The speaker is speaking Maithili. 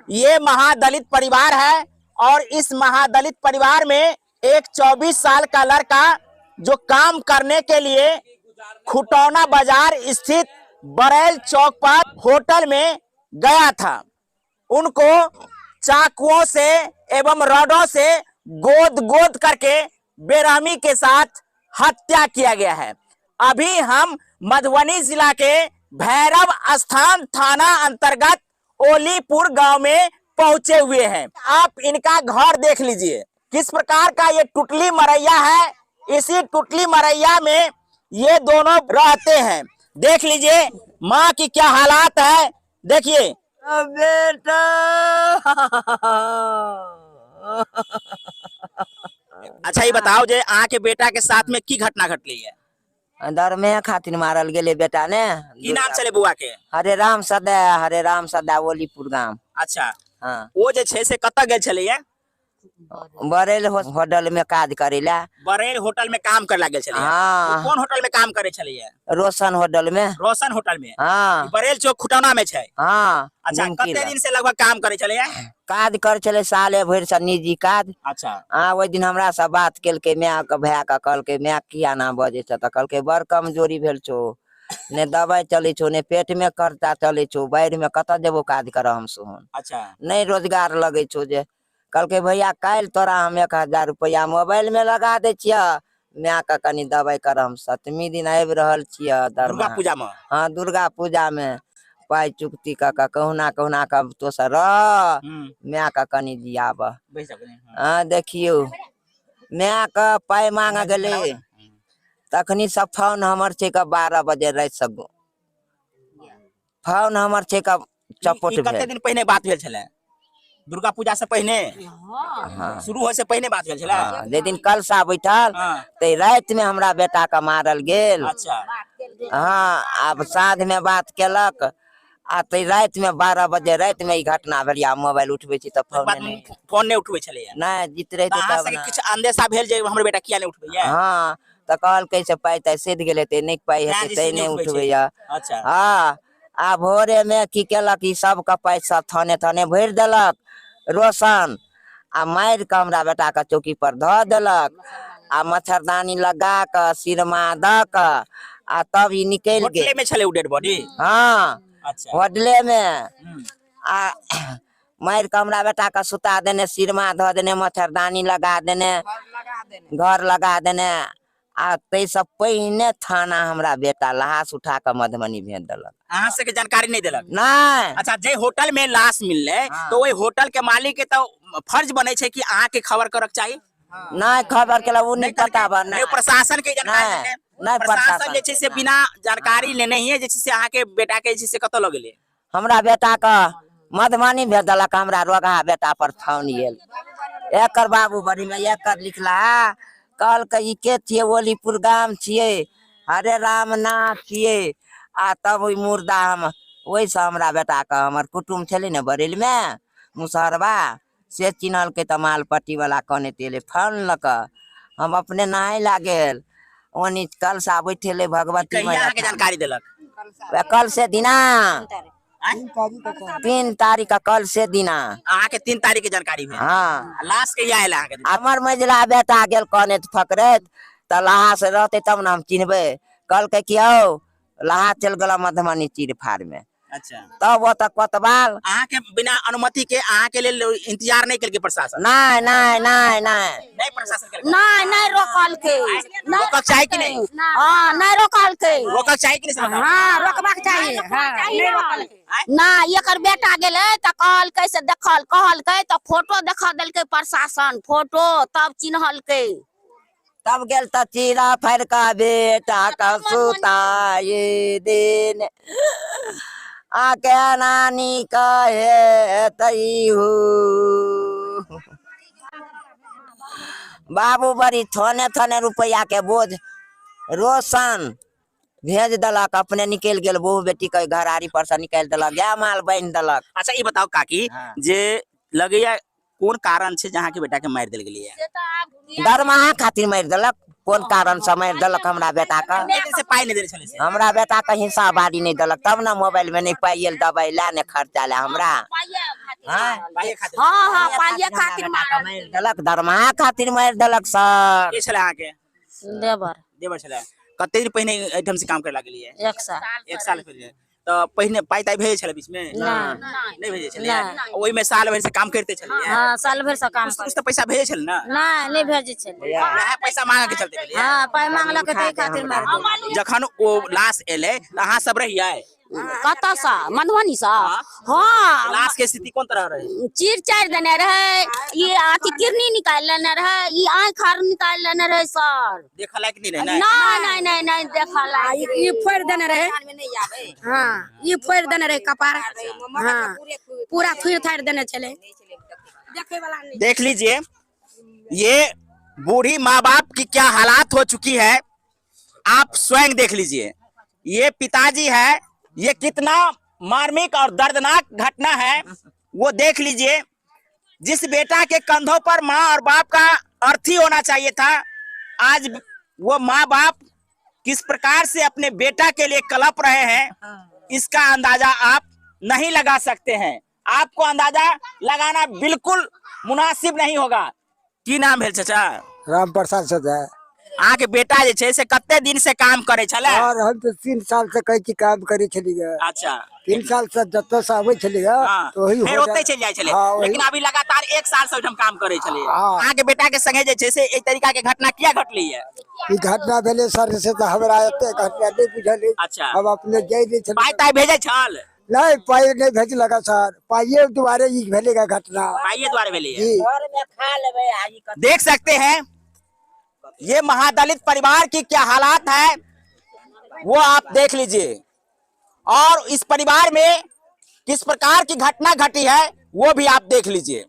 ये महादलित परिवार है और इस महादलित परिवार में एक 24 साल का लड़का जो काम करने के लिए खुटौना बाजार स्थित बरेल चौक पर होटल में गया था, उनको चाकुओं से एवं रॉडों से गोद गोद करके बेरहमी के साथ हत्या किया गया है। अभी हम मधुबनी जिला के भैरव स्थान थाना अंतर्गत ओलीपुर गांव में पहुंचे हुए हैं। आप इनका घर देख लीजिए, किस प्रकार का ये टुटली मरैया है। इसी टुटली मरैया में ये दोनों रहते हैं। देख लीजिए माँ की क्या हालात है। देखिए बेटा। अच्छा ये बताओ जे अहाँ के बेटा के साथ में की घटना घटली है? दरमे खातिर मारल गेलै बेटा ने। की नाम छलै बौआ के? हरे राम सदा, हरे राम सदा, ओलीपुर गाम। अच्छा। हाँ। ओ जे छै से कतऽ गेल छलैया? बरेल होटल में काज करे ला। बरेल होटल में काम करे लागल छलैया? हाँ। कोन होटल में काम करे छलैया? रोशन होटल में। रोशन होटल में? हाँ। बरेल चौक खुटौना में छै? हाँ। अच्छा, गुमकी कते लग। दिन से लगभग काम करे छलैया? काज करे छलै साले भरि से निजी काज। अच्छा। हाँ, ओहि दिन हमरा से बात केलकै, माय के भाय के कहलकै माय किया ना बजै छ, तऽ कहलकै बड़ कमजोरी भेल छौ, ने दवाइ चलै छौ, ने पेट में कर्जा चलै छौ, बाढ़ि में कतऽ जेबौ काज करऽ हम सोहन। अच्छा। नहि रोजगार लगै छौ। जे कहलकै भैया काल्हि तोरा हम 1000 रुपैआ मोबाइल में लगा दै छियह, माय के कनि दवाइ कर, हम सतमी दिन आबि रहल छियह दुर्गा दरमाहा। पूजा में? हाँ, दुर्गा पूजा में पाइ चुकती कऽ कऽ कहुना कहुना कऽ तो से रह, माय के कनि जियाबह। बैस जाउ कनि। हाँ, देखियौ माय के पाइ मांगऽ गेलै तखनी सब फोन हमर छै के 12 बजे राति से फोन हमर छै के चपट ई कते भेल। दिन पहिने बात भेल छलै? दुर्गा पूजा से पहिने? हाँ। शुरू होय से पहिने बात भेल छलै? हाँ, जे दिन कलशा बैठल ते राति में हमरा बेटा के मारल गेल। अच्छा। हाँ, आब साँझ में बात केलक आ ते राति में 12 बजे राति में ई घटना भेल। आ मोबाइल उठबै छी तऽ फोन बाद नहि फोन नहि उठबै छलैया? नहि, जीत रहितै तऽ अहाँ तब सबके ने। किछु अंदेशा भेल जे हमर बेटा किया नहि उठबैया? हाँ, तऽ कहलकै से पाइ ताइ सधि गेलै ते नहि पाइ तें हेतै जे तै से नहि नहि उठबै छै। उठबैया। अच्छा। हाँ, आ भोरे में की केलक ई सबके पाइ सब थाने थाने भरि देलक रोशन, आ मारि कऽ हमरा बेटा के चौकी पर धऽ देलक आ मच्छरदानी लगा कऽ सिरमा दऽ कऽ आ तब ई निकलि गेल। होटले में छलै ओ डेड बॉडी? हाँ। अच्छा। होटले में। आ मारि कऽ हमरा बेटा के सुता देने, सिरमा धऽ देने, मच्छरदानी लगा देने, घर लगा देने। आ ताहिसँ पहिने थाना हमरा बेटा लहास उठा कऽ मधुबनी भेज देलक। अहाँ सबके जानकारी नहि देलक? नहि। अच्छा, जे होटल में लाश मिललै तो ओहि होटल के मालिक के तो फर्ज बनै छै कि अहाँ के खबर करक चाही। नहि खबर केलक, ओ नहि पता बा, नहि प्रशासन के जानकारी नहि, देलकै। नहि प्रशासन प्रशासन जे छै से बिना जानकारी लेने ही जे छै से अहाँ के बेटा के जे छै से कतऽ लऽ गेलै? हमरा बेटा के मधुबनी भेज देलक। हमरा रोगहा बेटा पर फोन आयल, एकर बाबू बड़ी में एकर लिखला, कहलकै ई के छियै? ओलीपुर गाम छियै, हरे राम नाथ छियै। आ तब ओहि मुर्दा हम ओहिसँ हमरा बेटाके हमर कुटुम छलै ने बरेलमे मुसहरबा, से चिन्हलकै तऽ मालपट्टीवला कनैत एलै फोन लऽ कऽ। हम अपने नहाय लए गेल, ओनी कलशा बैठेलै भगवती कहिया मैया। अहाँके जानकारी देलक? कल से दिना 3 तारीख के कल से दिना। अहाँके 3 तारीख के जानकारी भेल? हाँ। आ लाश कहिया आयल अहाँके? हमर मझिला बेटा गेल कनैत फकरैत, तऽ लहास रहतै तब ने हम चिन्हबै। कहलकै कि हौ लहास चलि गेल मधुबनी चीर फाड़ में। अच्छा। तब ओतऽ कोतवाल अहाँके बिना अनुमति के अहाँके लेल इंतजार नहि केलकै प्रशासन? नहि नहि नहि नहि नहि प्रशासन केलकै? नहि, नहि रोकलकै। रोकक चाही कि नहि? हाँ, नहि रोकलकै। रोकक चाही कि नहि से बताउ? हाँ, रोकबाक चाही। हाँ, नहि रोकलकै। नहि, एकर बेटा गेलै तऽ कहलकै से देखल, कहलकै तऽ फोटो देखा देलकै प्रशासन, फोटो तब चिन्हलकै। तब गेल तऽ चीरा फाड़ि कऽ बेटा के सुताई दिन आ के नानी कहे तैहू बाबू बड़ी थोने थोने रुपैआ के बोझ रोशन भेज देलक, अपने निकलि गेल, बहु बेटी के घरारी पर से निकालि देलक, गाय माल बान्हि देलक। अच्छा ई बताउ काकी हाँ। जे लगैया कोन कारण छै जे अहाँके बेटा के मारि देल गेलैया? दरमाहा खातिर मारि देलक। कोन कारण से मारि देलक हमरा बेटा के? कते दिन से पाइ नहि देने छलै से? हमरा बेटा के हिस्सा बारी नहि देलक तब ने मोबाइल में नहि पाइ आयल दवाइ लए, नहि खर्चा लए हमरा। हाँ। पाइए खातिर। हाँ हाँ, पाइए खातिर मारि मारि देलक, दरमाहा खातिर मारि देलक सर। के छलै अहाँके? देवर। देवर छलै। कते दिन पहिने एहिठाम से काम करे लागलियै? एक साल। एक साल पहिले। तऽ पहिने पाइ ताइ भेजै छलै बीचमे? नहि। नहि भेजै छलै? ओहिमे साल भरि से काम करिते छलियै? हाँ, साल भरि से काम। कुछ कुछ तऽ पैसा भेजै छलै ने? नहि, नहि भेजै छलै। वएह पैसा मांगे के चलते भेलैए। हाँ, पाइ मांगलक तऽ खातिर मारि देलक। जखन ओ लाश एलै तऽ अहाँ सब रहियै? कतऽसँ? मधुबनीसँ? हाँ। लाश के स्थिति कोन तरह रहे? चीर चारि देने रहे, ई अथी किडनी निकालि लेने रहे, ई आँखि आर निकालि लेने रहे सर। देखऽ लायक नहि रहे ने? नहि नहि नहि नहि, देखऽ लायक। ई फोड़ि देने रहे, हाँ, ई फोड़ि देने रहे कपार, हाँ, पूरा थुरि थारि देने छलै, देखे वाला नहीं। देख लीजिए, ये बूढ़ी माँ बाप की क्या हालात हो चुकी है, आप स्वयं देख लीजिए। ये पिताजी है, ये कितना मार्मिक और दर्दनाक घटना है वो देख लीजिए। जिस बेटा के कंधों पर माँ और बाप का अर्थी होना चाहिए था, आज वो माँ बाप किस प्रकार से अपने बेटा के लिए कलप रहे हैं, इसका अंदाजा आप नहीं लगा सकते हैं। आपको अंदाजा लगाना बिल्कुल मुनासिब नहीं होगा। की नाम भेल चाचा? राम प्रसाद सदा। अहाँके बेटा जे छै से कते दिन से काम करै छलै? और हम तऽ 3 साल से कहै छी काम करै छलियै। 3 साल से जतऽ से आबै छलियै तऽ ओही फेर हो ओतै जा- चलि जाइ छलै? हाँ, ओही। लेकिन अभी लगातार एक साल से ओहिठाम काम करै छलै। हाँ। अहाँके बेटा के संगे जे छै से एहि तरीका के घटना किया घटलै है? ई घटना भेलै सर, से तऽ हमरा एते घटना नहि बुझल अछि। हम अपने जाइ नहि पाइ छलियै। ताइ भेजै छल? नहि, पाइ नहि भेजलक सर, पाइए दुआरे ई भेलै घटना। पाइए द्वारे भेलै है? जी। घर में खा लेबै आ ई कथी। देख सकते हैं, ये महादलित परिवार की क्या हालात है वो आप देख लीजिए और इस परिवार में किस प्रकार की घटना घटी है वो भी आप देख लीजिए।